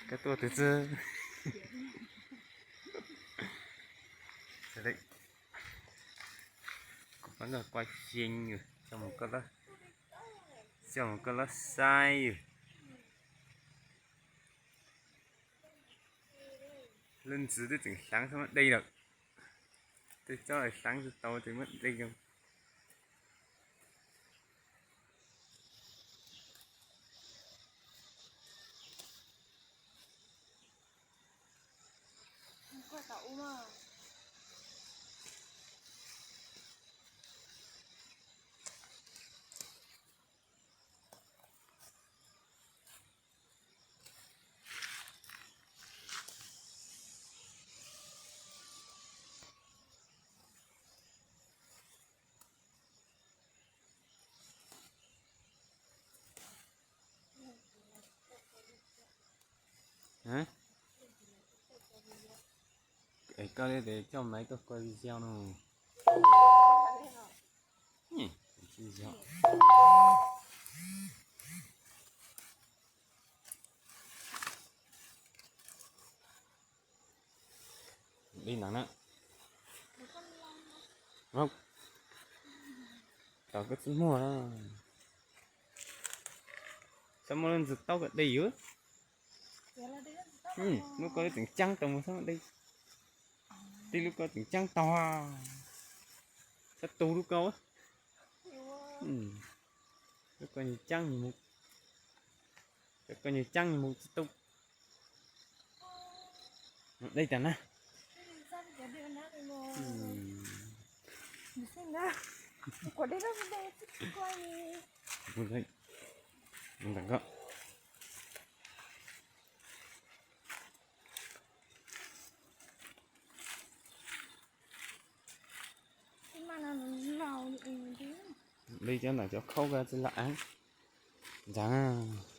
Koj tuaj twg xwb? Kuv pab koj quaj xyeeb yus, coj mus koj lab saib yus. Lub ntxwv twb tseem hlaav xwb muab dej lawm. Tej tsob hlaav tsis tau ces muab dej zoo. Es koj li tes coj maiv tuaj kua video no. Li ntawd na. Tau koj txib muag na. Xyov muaj lub ntxwg taub koj dej yuav. Lub koj tseem ceeb tau mus xyov dej. Tib lub koj tseem ceeb tau. Xyov tu lub koj. Lub koj ceeb, lub koj ceeb mus tsis tu. Dej tas na. Ntawm koj. Li cov ntawm cov khaub ko tsis lam eev ntag.